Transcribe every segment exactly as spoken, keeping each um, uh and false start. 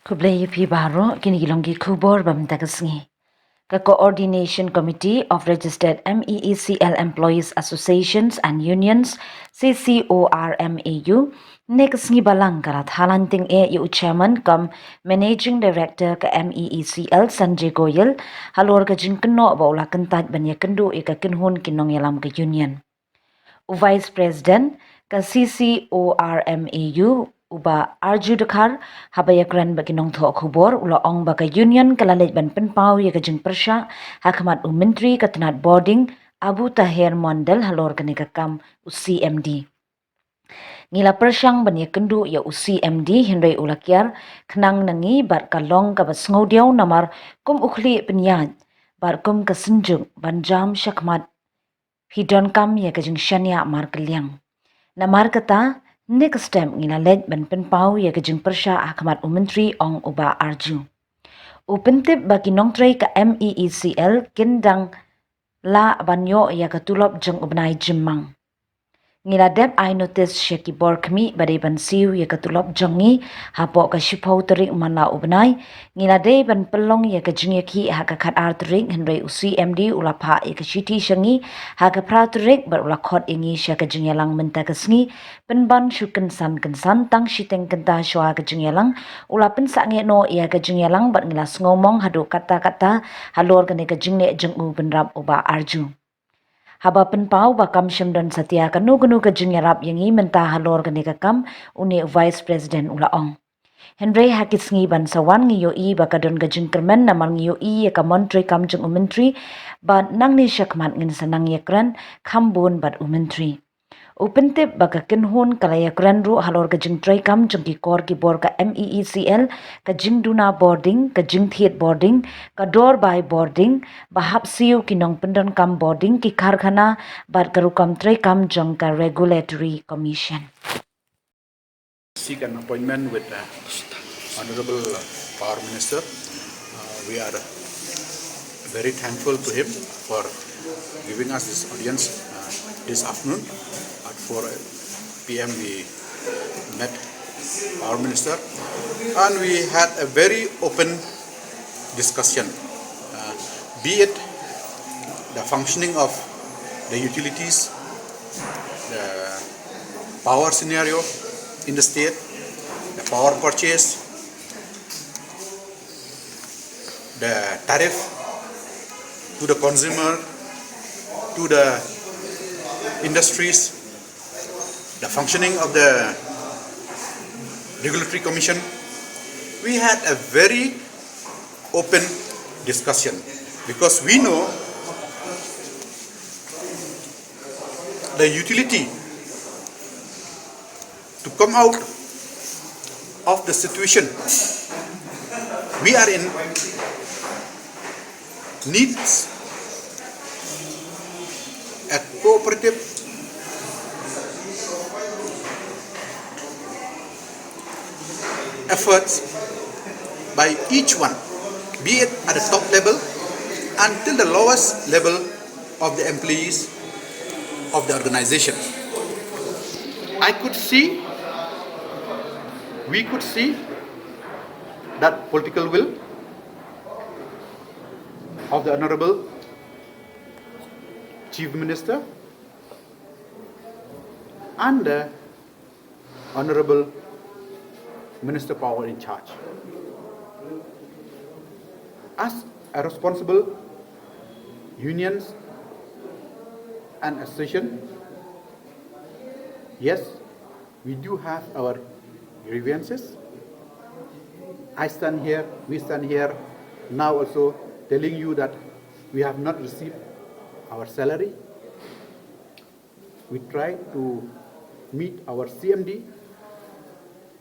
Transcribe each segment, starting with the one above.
Khublei ïa phi baroh, kine ki long ki khubor ba mynta ka sngi. Ka Coordination Committee of Registered M E E C L Employees Associations and Unions, C C O R M A U, ne ka sngi balang ka la thalang tyngeh ïa u Chairman cum Managing Director ka M E E C L, Sanjay Goyal, halor ka jingkynnoh ba u la kyntait ban ïakynduh ïa ka kynhun ki nongïalam ka Union. U Vice President ka C C O R M A U, u Bah Arju Dkhar, haba ïakren bad ki nongthoh khubor, u la ong ba ka Union ka la leit ban pynpaw ïa ka jingpyrshah ha khmat u Myntri ka tnad bording, Abu Taher Mondal, halor kane ka kam, u C M D. Ngi la pyrshang ban ïakynduh ïa u C M D, hynrei u la kiar khnang na ngi bad ka long kaba sngewdiaw namar kum u khlieh pynïaid bad kum ka synjuk ban jam sha khmat, phi donkam ïa ka jingshaniah markylliang. Namar kata, ne ka step ngi la leit ban pynpaw ïa ka jingpyrshah ha khmat u Myntri, ong u Bah Arju. U pyntip ba ki nongtrei ka M E E C L kin dang lah ban ïoh ïa ka tulop jong u bnai jymmang. Ngi la dep ai notis sha ki bor khmih ba dei ban siew ïa ka tulop jong ngi hapoh ka shiphew tarik man la u bnai. Ngi la dei ban pynlong ïa ka jingïakhih ha ka khatar tarik, hynrei u C M D u la phah ïa ka shithi sha ngi ha ka phra tarik bad u la khot ïa ngi sha ka jingïalang mynta ka sngi. Pynban shu kynsan kynsan, tang shiteng kynta shuwa ka jingïalang u la pynsangeh noh ïa ka jingïalang bad ngi la sngewmong haduh katta katta halor kane ka jingleh jong u, bynrap u Bah Arju. Haba pynpaw ba kam shym don satia kano kano ka jingïarap ïa ngi mynta halor kane ka kam, une u Vice President u la ong. Hynrei ha ki sngi ban sa wan ngi ïohi ba ka don ka jingkyrmen namar ngi ïohi ïa ka mon treikam jong u Myntri, bad nangne shakhmat ngin sa nang ïakren kham bun bad u Myntri. U pyntip ba ka kynhun ka la ïakren ruh halor ka jingtreikam jong ki kor ki bor ka M E E C L, ka jingduna bording, ka jingthied bording, ka dor bai bording, ba hap siew ki nongpyndonkam bording, ki karkhana, bad ka rukom treikam jong ka Regulatory Commission. Seek an appointment with, uh, Honorable, uh, Power Minister. Uh, we are very thankful to him for giving us this audience, uh, this afternoon. At four P M we met Power Minister and we had a very open discussion, uh, be it the functioning of the utilities, the power scenario in the state, the power purchase, the tariff to the consumer, to the industries, the functioning of the Regulatory Commission. We had a very open discussion because we know the utility to come out of the situation we are in needs a cooperative efforts by each one, be it at the top level until the lowest level of the employees of the organization. I could see, we could see that political will of the Honorable Chief Minister and the Honorable Minister Power in Charge. As a responsible unions and association, yes, we do have our grievances. I stand here, we stand here now also telling you that we have not received our salary. We try to meet our C M D,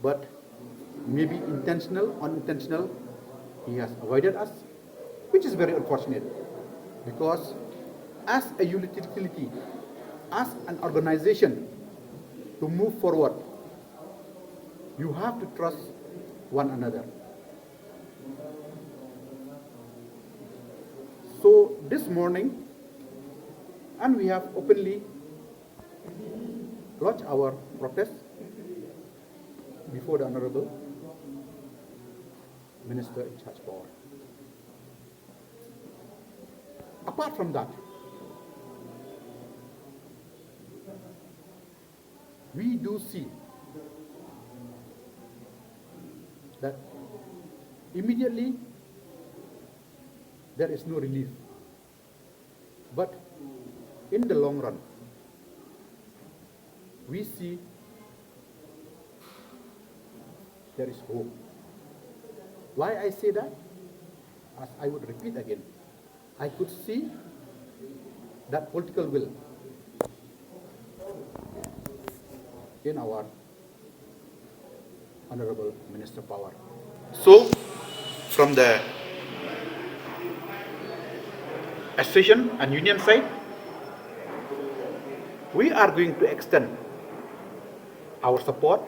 but maybe intentional, unintentional, he has avoided us, which is very unfortunate, because as a utility, as an organization, to move forward, you have to trust one another. So this morning, and we have openly lodged our protest before the Honorable. Minister in charge power. Apart from that, we do see that immediately there is no relief. But in the long run, we see there is hope. Why I say that? As I would repeat again, I could see that political will in our Honorable Minister Power. So, from the association and union side, we are going to extend our support,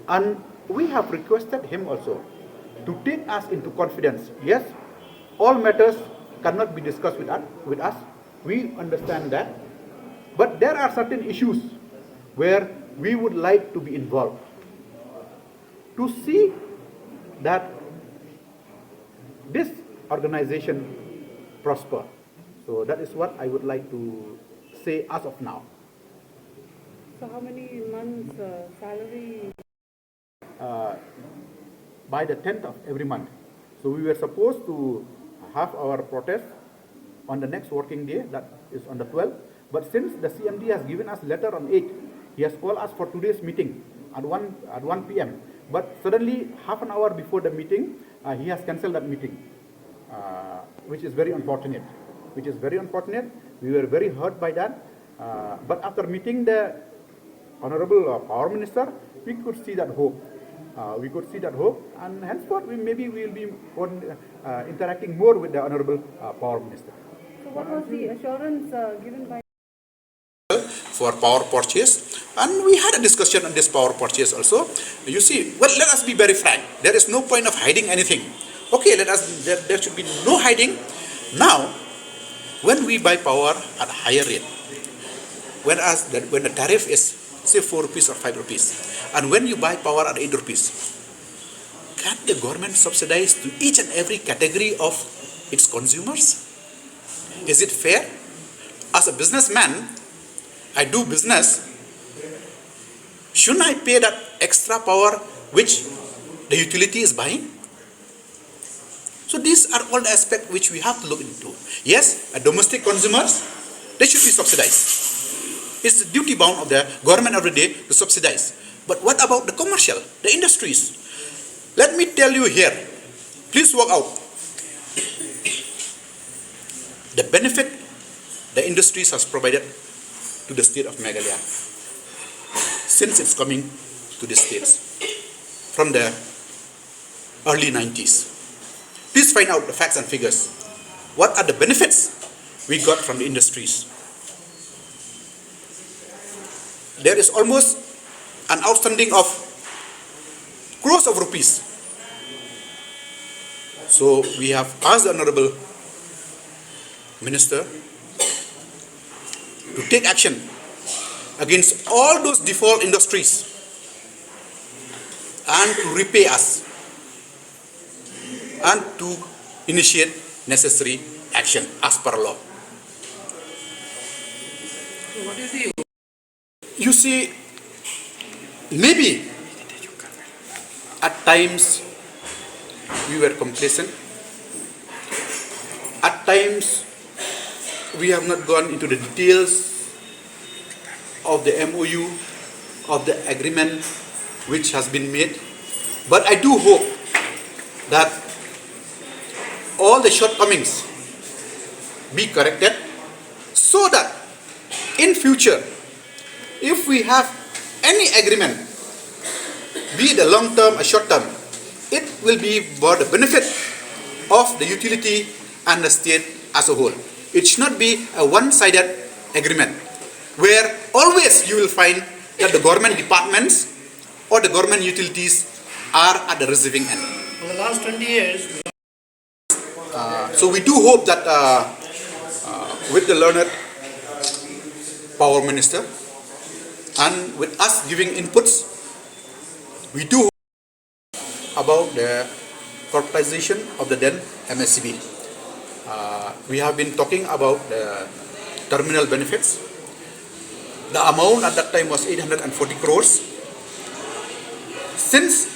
and we have requested him also to take us into confidence. Yes, all matters cannot be discussed with us, with us. We understand that. But there are certain issues where we would like to be involved to see that this organization prosper. So that is what I would like to say as of now. So how many months uh, salary? Uh, by the tenth of every month. So we were supposed to have our protest on the next working day, that is on the twelfth. But since the C M D has given us letter on eighth, he has called us for today's meeting at one, at one p m. But suddenly, half an hour before the meeting, uh, he has cancelled that meeting, uh, which is very unfortunate. Which is very unfortunate. We were very hurt by that. Uh, but after meeting the Honorable uh, Power Minister, we could see that hope. Uh, we could see that hope, and henceforth, we, maybe we will be on, uh, interacting more with the Honorable uh, Power Minister. So, what was the assurance uh, given by? For power purchase, and we had a discussion on this power purchase also. You see, well, let us be very frank. There is no point of hiding anything. Okay, let us. There, there should be no hiding. Now, when we buy power at a higher rate, whereas the, when the tariff is, say, four rupees or five rupees, and when you buy power at eight rupees, can the government subsidize to each and every category of its consumers? Is it fair? As a businessman, I do business. Shouldn't I pay that extra power which the utility is buying? So these are all the aspects which we have to look into. Yes, a domestic consumers, they should be subsidized. It's the duty bound of the government of the day to subsidize. But what about the commercial, the industries? Let me tell you here, please work out the benefit the industries has provided to the state of Meghalaya since its coming to the states from the early nineties. Please find out the facts and figures. What are the benefits we got from the industries? There is almost an outstanding of crores of rupees. So we have asked the Honorable Minister to take action against all those default industries and to repay us and to initiate necessary action as per law. You see, maybe at times we were complacent. At times we have not gone into the details of the M O U, of the agreement which has been made. But I do hope that all the shortcomings be corrected so that in future, if we have any agreement, be it a long term or short term, it will be for the benefit of the utility and the state as a whole. It should not be a one sided agreement where always you will find that the government departments or the government utilities are at the receiving end. For the last twenty years, we Uh, so we do hope that uh, uh, with the learned power minister and with us giving inputs, we do hope about the corporatization of the then M S C B. Uh, we have been talking about the terminal benefits. The amount at that time was eight hundred and forty crores. Since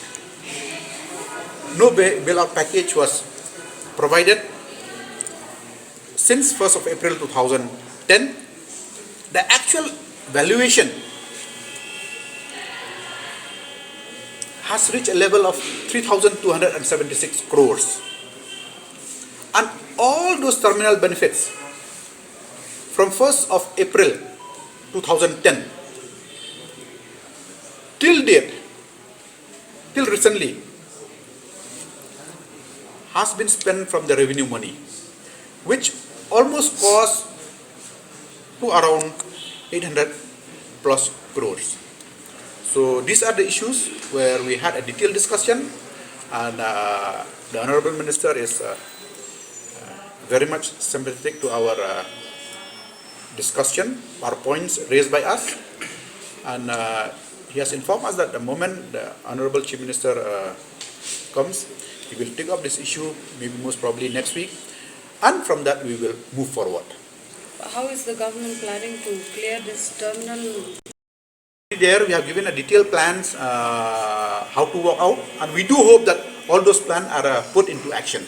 no ba- bailout package was provided since first of April two thousand ten, the actual valuation has reached a level of three thousand two hundred and seventy-six crores. And all those terminal benefits from first of April two thousand ten till date, till recently, has been spent from the revenue money, which almost cost to around eight hundred plus crores. So these are the issues where we had a detailed discussion, and uh, the Honorable Minister is uh, uh, very much sympathetic to our uh, discussion, our points raised by us, and uh, he has informed us that the moment the Honorable Chief Minister uh, comes, he will take up this issue, maybe most probably next week, and from that we will move forward. How is the government planning to clear this terminal? There we have given a detailed plans uh, how to work out, and we do hope that all those plans are uh, put into action.